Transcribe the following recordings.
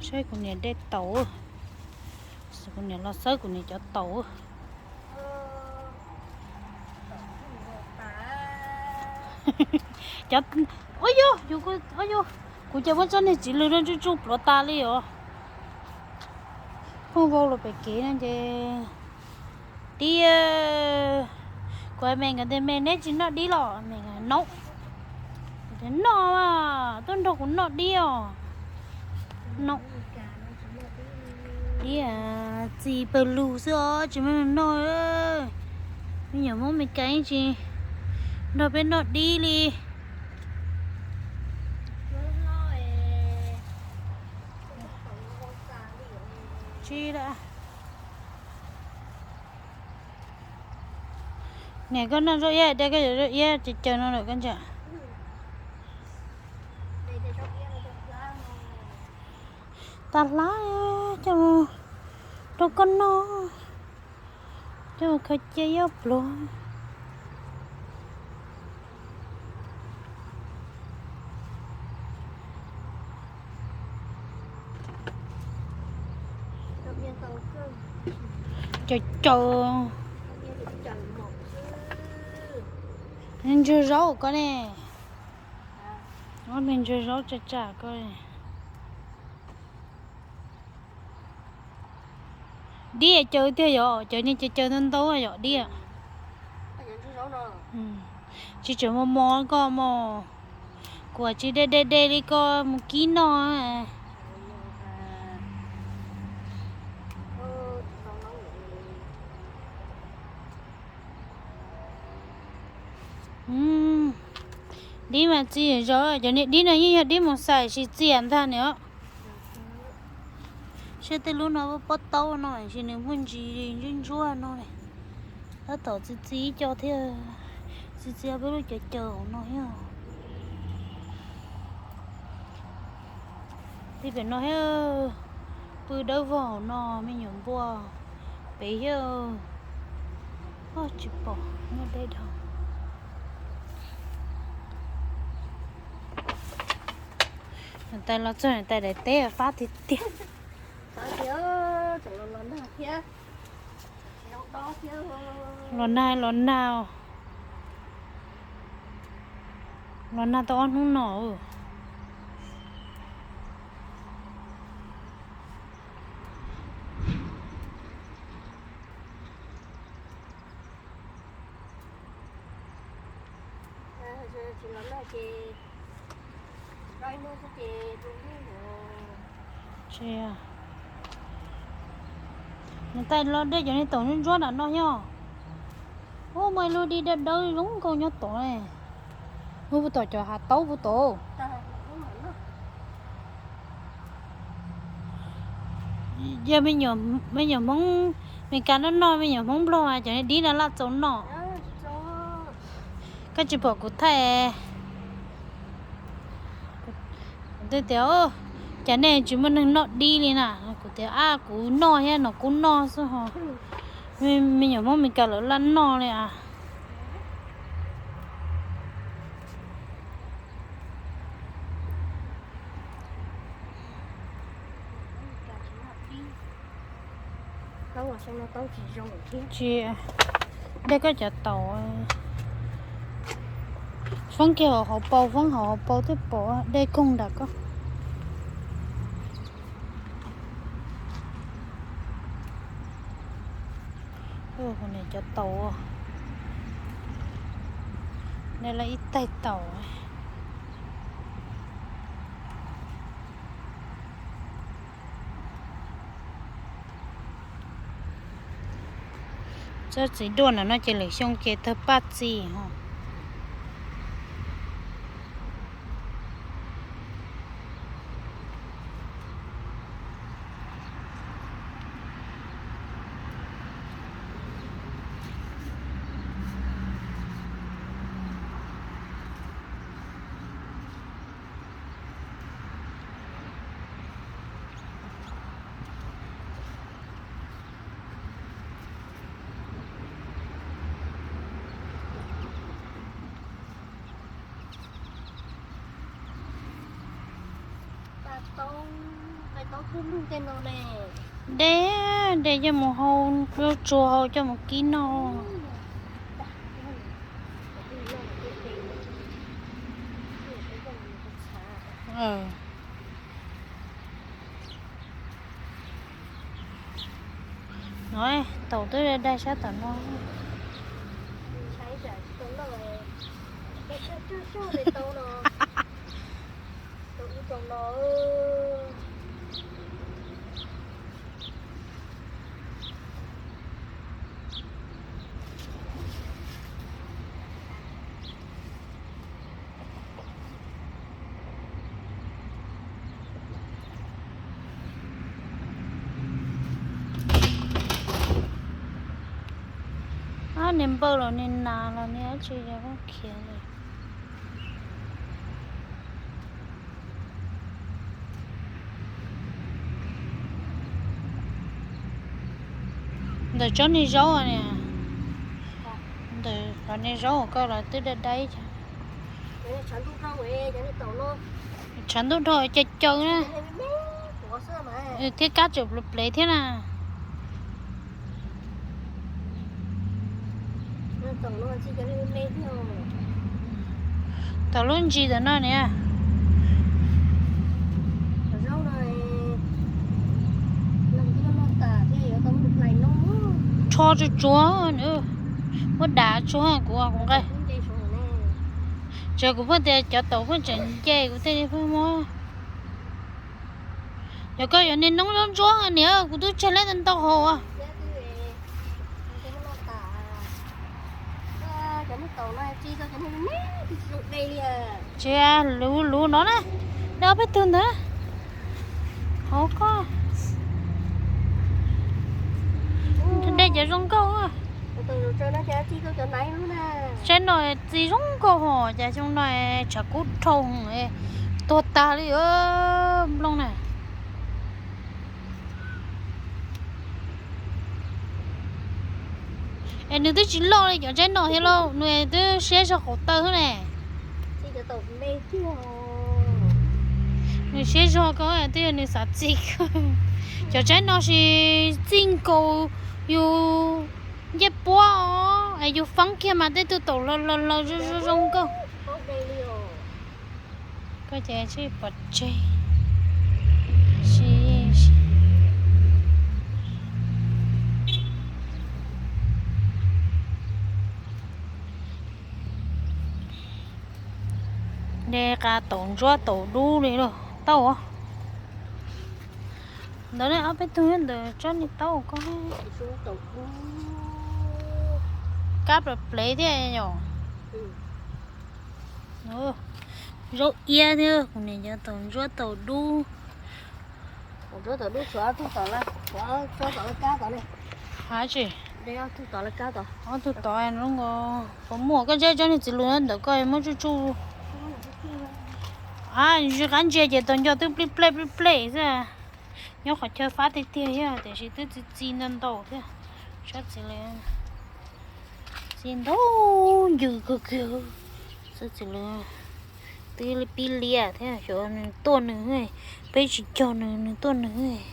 Saib kuv niam de taum. Kuv niam los xawb kuv niam cov taum. Cov, ua yog, ua yog, kuv ces muab tsob niag txiv lws no tsuj tsuj pluav tas li os. Phooj vau los pem kev no ces dib, kuv hais me nkawd tias me neb tsis noj dib los? Me nkawd noj, noj mas tuaj nrog kuv noj dib os. Noj dib txiv pawg lug xwb os, tsis muaj neeg noj. Me nyuam Hmoob Meskas yeej tsis nrog peb noj dib li. Tsis da. Niam koj noj zaub iab, de koj cov zaub iab caws caws no lawm koj ntsia. Tag hlab, coj mus rau koj noj, coj mus khaws cia ib pluag. Caws caws. Ntsuag zaub koj ne. Ob niag ntsuag zaub tsam tsam koj. Dib caws tiag yom, cov niag caws caws ntau ntau yom dib. Tsis tseem mos mos koj mos, kuv tsis de de de li koj mus kib noj. Dib mas txias zog, cov niag dib no yeej yog dib mus xais tsis txias ntag ne os. Saib tej lub no pob taub no sis nws muaj ntsis ntsuab ntsuab no ne. Tab tom txias txias ib co thiab, txias txias peb lub caws caws hauv no thiab. Tib pem no thiab, pw dawb vog hauv no me nyuam npua pem thiab. Tsis pom, muaj dej dhau. Niam tais los txog niam tais daim teb fab tiag tiag. Los nag los nag, los nag tau ob hnub no. Niam tais los de cov niag taum ntsuab ntsuab nram no nyob. Ub, muaj ib lub dib dawb dawb zoo nkauj nyob tod ne. Ub, puag tom cov hav taub puag tom. Yog me nyuam Hmoob Meskas noj noj, me nyuam Hmoob Nplog mas cov niag dib no laj txaus noj. Koj tsis pom kuv thaij, kuv twb tias, cas nej tsis muaj neeg noj dib li na? Kuv tias, ab, kuv noj thiab no, kuv noj xwb ho. Me nyuam Hmoob Meskas lawv laj noj li as. Tsis, de koj cov taum. Foob kiag hauv hauv paus, foob hauv hauv paus twb pom dej koog nram koj. Ub, kuv niam cov taum, de lawm ib taig taum. Tsob txiv duaj ntawm no ces lwm xyoo ces tawg paj txi ho. Tau, De, de coj mus hau, lub tsua hau coj mus kib noj. No, taum twb dai sab tom no. Ab, niag npawg los niag nas los niag dab tsi yog muab khiav li. Ntawm tsob niag zaub niam, ntawm qhov niag zaub koj los twb dai dai. Tshav ntuj dhau caws caws na, thiab kab tseem plev plev thiab na. Taum lub ntsis ntawm no niam. Tsho tsuag tsuag, muab dav tsuag kuv kuv nqa. Tsuas kuv pheej tias cov taum pheej tseem nce kuv thiaj li pheej muab. Yog koj yuav niag noob ntsuab ntsuab niam, kuv twb tseg leb ntau hauv. Tsis, luv luv no na, de ob peb tug ntawd. Hauv koj de cov zoo nkauj. Tsaib no txi zoo nkauj hos, cas xyoo no tshav kub dhau, tuag tag li nplooj na. Es nws twb tsis loj li cov tsaib no thiab lauj, nws twb siab zog qaum taw xwb ne. Nws siab zog ko twb yog nws xav txi. Cov tsaib no sis txij nkaus yus ncej puab os, es yus foob kiag mas tej tug taum hla hla hla zoo zoo nkauj. Koj ces tsis pom tseg. De qas taum ntsuab taum dub li lauj, tau. Ntawd ne, ob peb tug ntawd tsob niag taub ko. Kab plev plev thiab yom. Zaub iab thiab, kuv niam cov taum ntsuab taum dub. Hab tsis, ob tug tod, puas muaj koj zeb tsob niag txiv lus ntawm koj muab tsuj tsuj. Ab, zis qab ntsia ces tau nco twb plij plej plij plej xwb. Nyob qhov chaw fab tiag tiag thiab tiam sis twb txi txi ntau ntau thiab. Tsob txiv lws txi ntau ncws kawg kiag. Tsob txiv lws twb pib liam thiab, xyov nws tuaj nws, peb tsis cog nws, nws tuaj nws.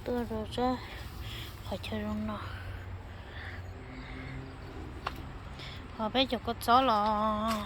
Tuaj rau tsob qhov chaw zoo no. Ho peb cov kua txob los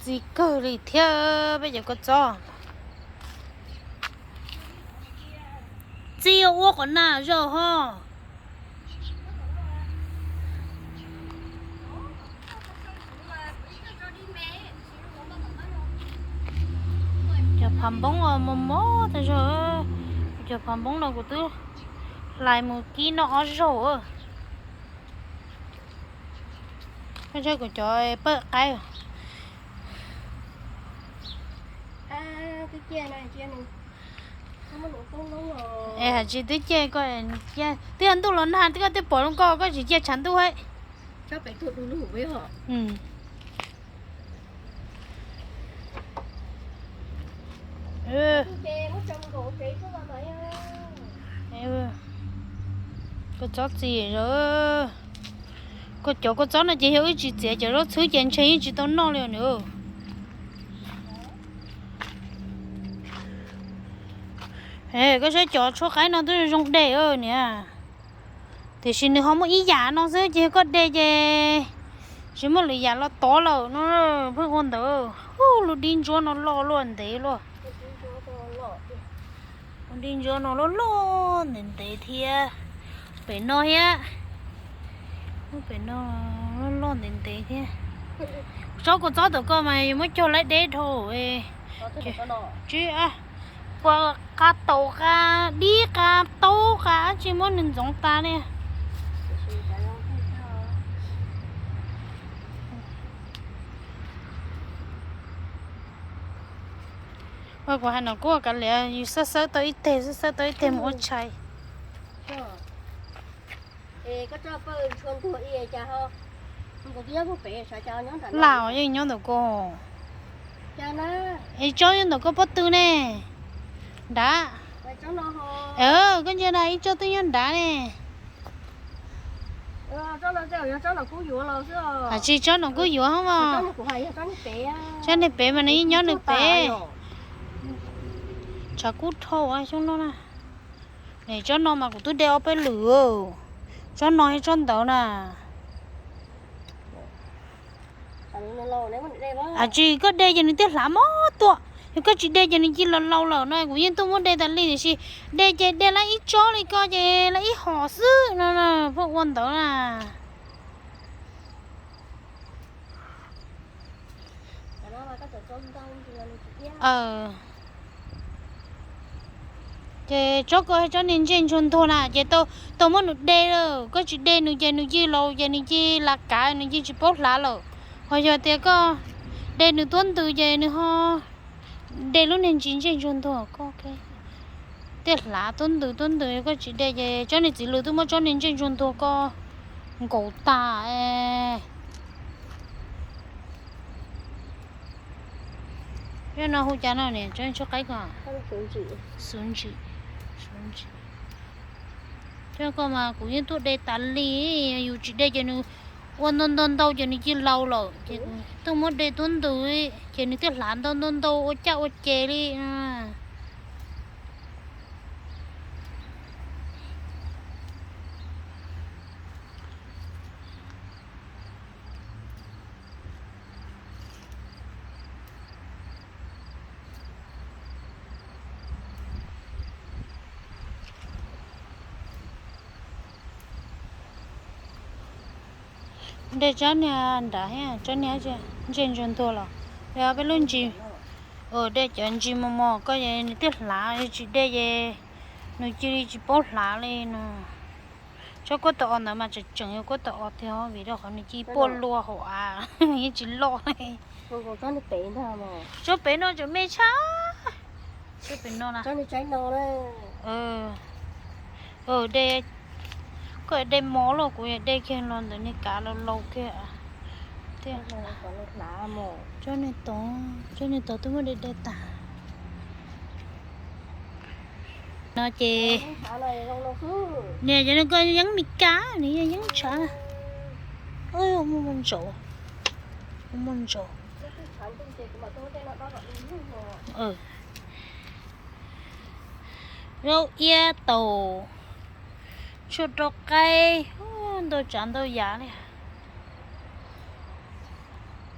txi kawg li thiab, peb cov kua txob. Txi ua qhov na zaum ho. Cov phav npoob mos mos tag zog, cov phav npoob no kuv twb hlais mus kib noj ob zaug. Koj saib kuv cov pawj qaib. Es hais tsis twb ciaj koj, twb yog ntuj los nag twb koj twb pom zoo nkauj koj tsis ciaj tshav ntuj hab. Kua txob txi, koj cov kua txob no ces yog wb tsis txiav cov zaub txhwb ces ntshe yeej tsis tau noj li os nws. Koj saib cov tshuab qaib no twb zoo de niam. Tiam sis nws ho muaj ib yam no xwb ces koj de ces tsis muaj lwm yam los tov lawm no. Pheej ua ntawd, lub dib ntsuab no loj luaj ntev luaj. Lub dib ntsuab no loj loj ntev ntev thiab. Pem no thiab, pem no loj loj ntev ntev thiab. Tsob kua txob tom koj mas yuav muab cog laib deb dhau. Tsis, puas qa taum qa dib qa taub qa dab tsi muab nws ntxoov tas li. Kuv hais no kuv kav liam, yus xawb xawb tau ib teg, xawb xawb tau ib teg mus ua tshais. Lam yeej nyob ntawm koj. Es tsob nyob ntawm koj pob tw ne, nrad. Koj ntsia na, ib tsob twb nyob nrad ne. Tsis, tsob no kuj yuav hos. Tsob niag pem mas nws yeej nyob nws pem. Tshav kub dhau xyoo no na. Tsob no mas kuv twb de ob peb lwm. Tsob no thiab tsob ntawd na. Tsis, koj de ces nws thiaj hlav mob tuaj, yog koj tsis de ces nws cia laus laus lawm no. Kuv yeej tuaj muab de tas li tiam sis de ces de lawm ib tsob li ko ces lawm ib hom xwb no, pheej ua ntawd na. Ces tsob ko thiab tsob niag ntsej ntsuag ntuag na ces tau muab nws de lawm, koj tsis de nws ces nws cia laus ces nws cia li kav, nws cia li tsis paub hlav lawm. Ho yog tias koj de nws tuab ntws ces nws ho de lub niag ntsis ntsej ntsuag ntuag koj thiaj hlav tuab ntws. Tuab ntws koj tsis de ces tsob niag txiv lws twb muab tsob niag ntsej ntsuag ntuag koj nkaus tas. Tsob no hu cas no niam, tsob qaib ko? Xuv ntsis. Tsob ko mas kuv yeej tuaj de tas li, yus tsis de ces nws ua ntau ntau ntau ces nws cia li laus lawm ces tuaj muab de tuab ntws ces nws thiaj hlav ntau ntau ntau ua caj ua ces li. De tsob niag nrad thiab tsob niag ntsej ntsuag ntuag los de peb lub ntsis. De cov ntsis mos mos koj, nws thiaj hlav, yog tsis de ces nws cia li tsis paub hlav li no. Tsob kuab tau os ntawd mas tseem tseem yog kuab tau os tiag vim rau qhov nws cia li puaj lua hauv av, yeej tsis loj. Tsob pem no tseem me tshaj. Tsob pem no na. De, koj de mov los kuv de kiag los ntawm niag kav laus laus kiag. Tsob niag tod, tsob niag tod twb muab de de tag. No ces niam, cov no koj yeeb Mes Kas, nws yog yeeb tshav. Muaj ntsaum, muaj ntsaum. Zaub iab taus, tshuaj rau qaib, ntau tsav ntau yam li.